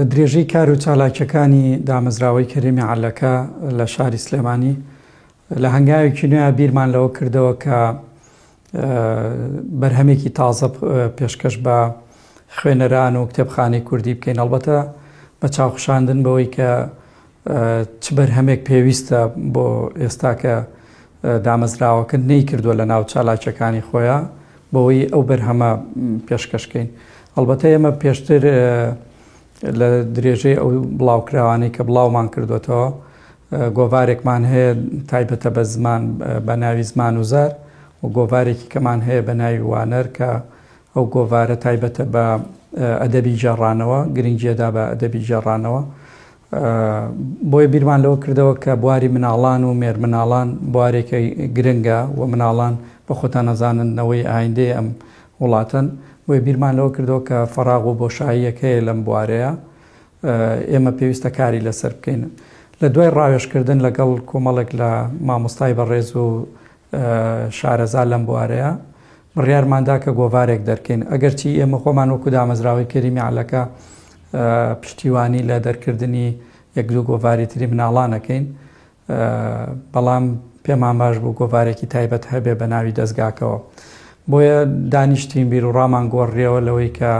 لە درێژەی کار و چالاکییەکانی دامەزراوەی کەریمی عەلەکە لە شاری سلێمانی، لە هەنگاوێکی نوێیا بیرمان لەوە کردەوە کە بەرهەمێکی تازە پێشکەش بە خوێنەران و کتێبخانەی کوردی بکەین، ئەڵبەتە بە چاوخشاندن بەوەی کە چ بەرهەمێک پێویستە بۆ ئێستا کە دامەزراوەکە نەیکردووە لە ناو چالاکیەکانی خۆیان بەوەی ئەو بەرهەمە پێشکەشکەین. ئەڵبەتە ئێمە پێشتر لە درێژەی ئەو بڵاوکراوانەی کە بڵاومان کردوێتەوە گۆڤارێکمان هەیە تایبەتە بە زمان بە ناوی زمان و زار و گۆڤارێکی کەمان هەیە بە ناوی وانەر کە ئەو گۆڤارە تایبەتە بە ئەدەبی گێڕانەوە، گرنگیەدا بە ئەدەبی گێڕانەوە. بۆیە بیرمان لەوە کردەوە کە بواری مناڵان و مێرمناڵان بوارێکە گرنگە و مناڵان بە خۆتان ئەزانن نەوەی ئایندەی ئەم وڵاتەن، بۆیە بیرمان لەوە کردەوە کە فەراغ و بۆشاییەک هەیە لەم بوارەیە ئێمە پێویستە کاری لەسەر بکەین. لە دوای ڕاوێژکردن لەگەڵ کۆمەڵێک لە مامۆستای بەڕێز و شارەزا لەم بوارەیە بڕیارمان دا کە گۆڤارێک دەرکەین. ئەگەرچی ئێمە خۆمان وەکو دامەزراوەی کەریمی عەلەکە پشتیوانی لە دەرکردنی یەک دوو گۆڤاری تری مناڵان ئەکەین، بەڵام پێمان باش بوو گۆڤارێکی تایبەت هەبێ بە ناوی دەزگاکەوە. بۆیە دانیشتین بیروڕامان گۆڕیەوە لەوەی کە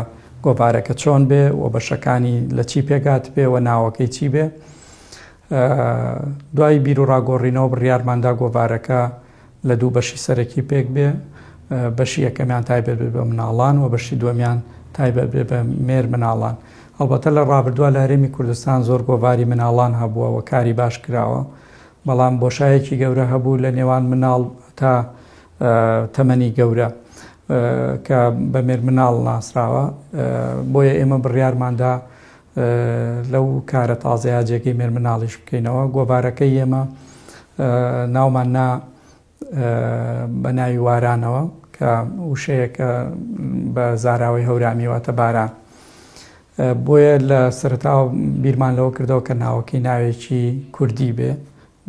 گۆڤارەکە چۆن بێ و بەشەکانی لە چی پێکهاتبێ و ناوەکەی چی بێ. دوای بیروڕاگۆڕینەوە بڕیارماندا گۆڤارەکە لە دوو بەشی سەرەکی پێک بێ، بەشی یەکەمیان تایبەت بێ بە مناڵان و بەشی دووەمیان تایبەت بێ بە مێر مناڵان. ئەڵبەتە لە ڕابردووە لە هەرێمی کوردستان زۆر گۆڤاری مناڵان هەبووە و کاری باش کراوە، بەڵام بۆشایەکی گەورە هەبوو لە نێوان مناڵ تا تەمەنی گەورە کە بە مێر مناڵ ناسراوە. بۆیە ئێمە بڕیارماندا لەو کارە تازەیە جێگەی مێرمناڵیش بکەینەوە. گۆڤارەکەی ئێمە ناومان نا بە ناوی وارانەوە کە وشەیەکە بە زاراوەی هەورامی واتە باران. بۆیە لە سەرەتاوە بیرمان لەوە کردەوە کە ناوەکەی ناوێکی کوردی بێ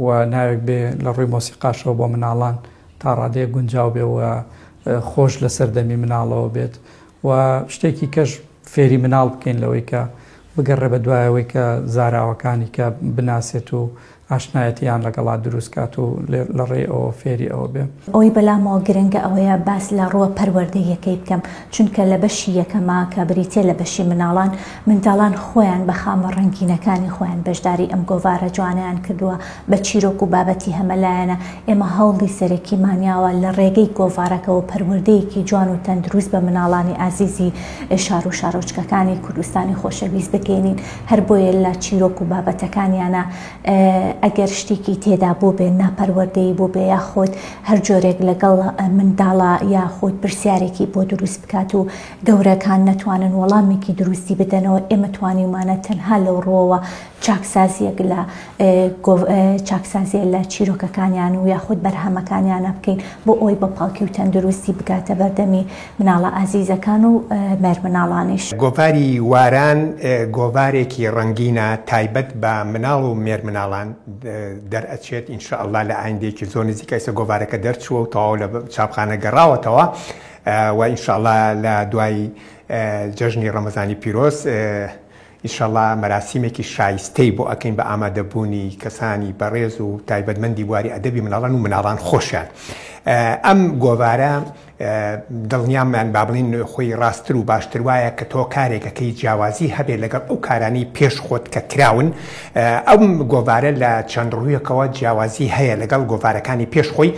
و ناوێک بێ لە ڕووی مۆسیقاشەوە بۆ مناڵان تا ڕادەیەک گونجاو بێ و خۆش لە سەردەمی مناڵەوە بێت و شتێکی کەش فێری مناڵ بکەین لەوەی کە بگەڕێ بە دوایەوەی کە زاراوەکانی کە بناسێت و ئاشنایەتیان لەگەڵا دروست کات و لە ڕێی ئەوە فێری ئەوە بێ. ئەوەی بەلامەوە گرنگە ئەوەیە باس لە ڕووە پەروەردەییەکەی بکەم، چونکە لە بەشی یەکەما کە بریتیە لە بەشی مناڵان، منداڵان خۆیان بە خامە ڕەنگینەکانی خۆیان بەشداری ئەم گۆڤارە جوانەیان کردووە بە چیرۆک و بابەتی هەمەلایەنە، ئێمە هەوڵی سەرەکیمان یاوە لە ڕێگەی گۆڤارەکەوە پەروەردەیەکی جوان و تەندروست بە مناڵانی ئازیزی شار و شارۆچکەکانی کوردستانی خۆشەویست بگەینین، هەر بۆیە لە چیرۆک و بابەتەکانیانا ئەگەر شتێکی تێدا بووبێ ناپەروەردەیی بووبێ یاخود هەر جۆرێک لەگەڵ منداڵا یاخود پرسیارێکی بۆ دروست بکات و گەورەکان نەتوانن وەڵامێکی دروستی بدەنەوە ئێمە توانیومانە تەنها لەو ڕووەوە چاکسازیەک لە چاکسازیە لە چیرۆکەکانیان و یاخود بەرهەمەکانیانە بکەین بۆ ئەوەی بە پاکی و تەندروستی بگاتە بەردەمی مناڵە ئازیزەکان و مێرمناڵانیش. گۆڤاری واران گۆڤارێکی ڕەنگینە تایبەت بە مناڵ و مێرمناڵان دەرئەچێت ان شاء اللە لە ئایندەیەکی زۆر نزیک ئێستا گۆڤارەکە دەرچووە و تەواو لە چاپخانە گەڕاوەتەوە و ان شاء اللە لە دوای جەژنی ڕەمەزانی پیرۆز ئیشەڵا مەراسیمێکی شایستەی بۆ ئەکەین بە ئامادەبوونی کەسانی بەڕێز و تایبەتمەندی بواری ئەدەبی مناڵان و مناڵان خۆشیان. ئەم گۆڤارە دڵنیام یان با بڵێین خۆی ڕاستتر و باشتر وایە کە تۆ کارێک ئەکەی جیاوازی هەبێت لەگەڵ ئەو کارانەی پێش خۆت کە کراون. ئەم گۆڤارە لە چەند ڕوویەکەوە جیاوازی هەیە لەگەڵ گۆڤارەکانی پێش خۆی.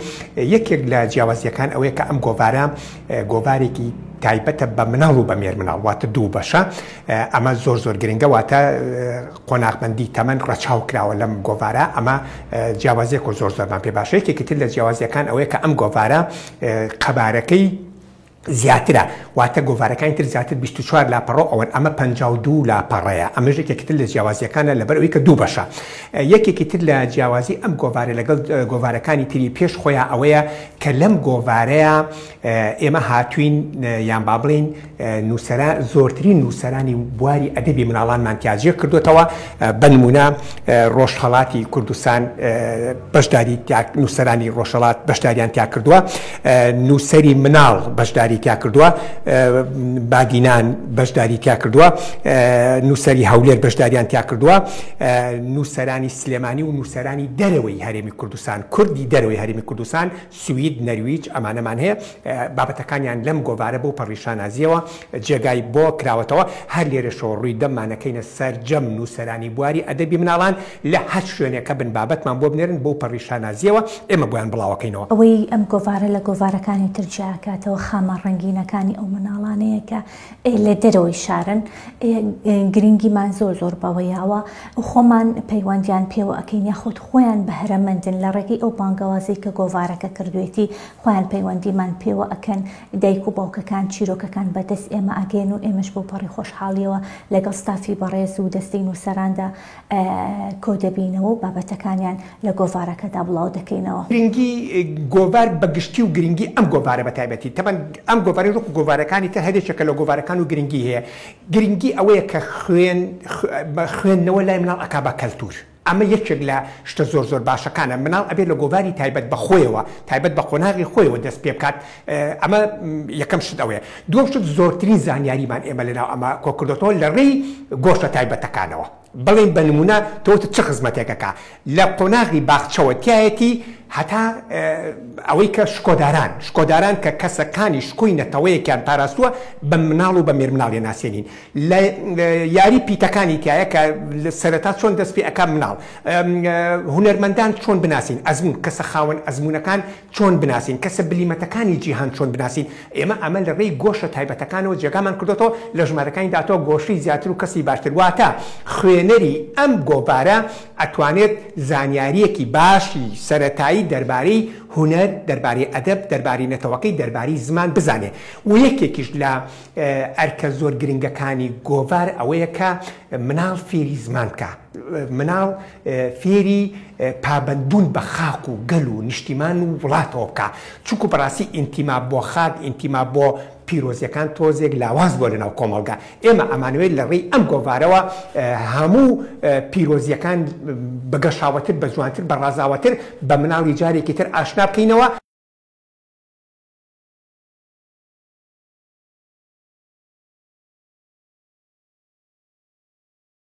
یەکێک لە جیاوازییەکان ئەوەیە کە ئەم گۆڤارە گۆڤارێکی تایبەتە بە مناڵ و بە مێرمناڵ واتە دوو بەشە. ئەمە زۆر زۆر گرنگە واتە قۆناغبەندی تەمەن ڕەچاو کراوە لەم گۆڤارە ئەمە جیاوازیەک و زۆر زۆرمان پێ باشە یەکێکی تر لە جیاوازیەکان ئەوەیە کە ئەم گۆڤارە قەبارەکەی زیاترە واتە گۆڤارەکانی تر زیاتر 24 لاپەڕۆ ئەوەن ئەمە 52 لاپەڕەیە ئەمەش یەکێکی تر لە جیاوازیەکانە لەبەر ئەوەی کە دوو بەشە یەکێکی تر لە جیاوازی ئەم گۆڤارە لەگەڵ گۆڤارەکانی تری پێش خۆیان ئەوەیە کە لەم گۆڤارەیە ئێمە هاتوین یان با بڵێین نووسەران زۆرترین نووسەرانی بواری ئەدەبی مناڵانمان تیا جێ کردوتەوە بە نمونە ڕۆژهەڵاتی کوردستان بەشداری نووسەرانی ڕۆژهەڵات بەشداریان تیا کردووە نووسەری مناڵ بەشداری. بەشداری تیا کردووە، بادینان بەشداری تیا کردووە، نووسەری هەولێر بەشداریان تیا کردووە، نووسەرانی سلێمانی و نووسەرانی دەرەوەی هەرێمی کوردستان، کوردی دەرەوەی هەرێمی کوردستان، سوید، نەرویج ئەمانەمان هەیە، بابەتەکانیان لەم گۆڤارە بەو پەڕی شانازییەوە جێگای بۆ کراوەتەوە، هەر لێرەشەوە ڕووی دەممان ئەکەینە سەرجەم نووسەرانی بواری ئەدەبی مناڵان لە هەر شوێنێکە بن بابەتمان بۆ بنێرن بەو پەڕی شانازییەوە ئێمە بۆیان بڵاوەکەینەوە. ئەوەی ئەم گۆڤارە لە گۆڤارەکانی تر جیاکاتەوە خامە ڕەنگینەکانی ئەو مناڵانەیە کە لە دەرەوەی شارن، گرنگیمان زۆر زۆر بەوە یاوە خۆمان پەیوەندیان پێوە ئەکەین یاخود خۆیان بەهرەمەندن لە ڕێگەی ئەو بانگەوازەی کە گۆڤارەکە کردوێتی خۆیان پەیوەندیمان پێوە ئەکەن، دایک و باوکەکان چیرۆکەکان بەدەست ئێمە ئەگەین و ئێمەش بەو پەڕی خۆشحاڵیەوە لەگەڵ ستافی بەڕێز و دەستەی نووسەراندا کۆدەبینەوە و بابەتەکانیان لە گۆڤارەکەدا بڵاو دەکەینەوە. گرنگی گۆڤار بە گشتی و گرنگی ئەم گۆڤارە بە تایبەتی، تەبعەن ئەم گۆڤارەش وەکو گۆڤارەکانی تر هەر یەکێکە لە گۆڤارەکان و گرنگی هەیە، گرنگی ئەوەیە کە خوێن خوێندنەوە لای مناڵ ئەکا بە کەلتور، ئەمە یەکێک لە شتە زۆر زۆر باشەکانە، مناڵ ئەبێ لە گۆڤاری تایبەت بە خۆیەوە، تایبەت بە قۆناغی خۆیەوە دەست پێ بکات، ئەمە یەکەم شت ئەوەیە. دووەم شت زۆرترین زانیاریمان ئێمە لەناو ئەمە کۆکردۆتەوە لە ڕێی گۆشە تایبەتەکانەوە. بڵێین بە نموونە تۆ وتت چ خزمەتێک ئەکا لە قۆناغی باخچەوە تیایەتی هەتا ئەوەی کە شکۆداران شکۆداران کە کەسەکانی شکۆی نەتەوەیەکیان پاراستووە بە مناڵ و بە مێرمناڵی ناسێنین لە یاری پیتەکانی تایە کە سەرەتا چۆن دەست پێ ئەکا مناڵ هونەرمەندان چۆن بناسین ئەزموون کەسە خاوەن ئەزموونەکان چۆن بناسین کەسە بلیمەتەکانی جیهان چۆن بناسین ئێمە ئەمە لە ڕێی گۆشە تایبەتەکانەوە جێگامان کردۆتەوە لە ژمارەکانی داهاتووە گۆشەی زیاتر و کەسی باشتر واتە خوێنەری ئەم گۆڤارە ئەتوانێت زانیارییەکی باشی سەرەتایی دەربارەی هونەر دەربارەی ئەدەب دەربارەی نەتەوەکەی دەربارەی زمان بزانێ و یەکێکیش لە ئەرکە زۆر گرنگەکانی گۆڤار ئەوەیە کە مناڵ فێری زمان بکا مناڵ فێری پابەندبوون بە خاک و گەل و نیشتیمان و وڵاتەوە بکا، چونکو بەڕاستی ئینتیما بۆ خاک، ئینتیما بۆ پیرۆزیەکان تۆزێک لاواز بووە لەناو کۆمەڵگا، ئێمە ئەمانەوێت لە ڕێی ئەم گۆڤارەوە هەموو پیرۆزیەکان بە گەشاوەتر، بە جوانتر، بە ڕازاوەتر بە مناڵی جارێکی تر ئاشنا بکەینەوە.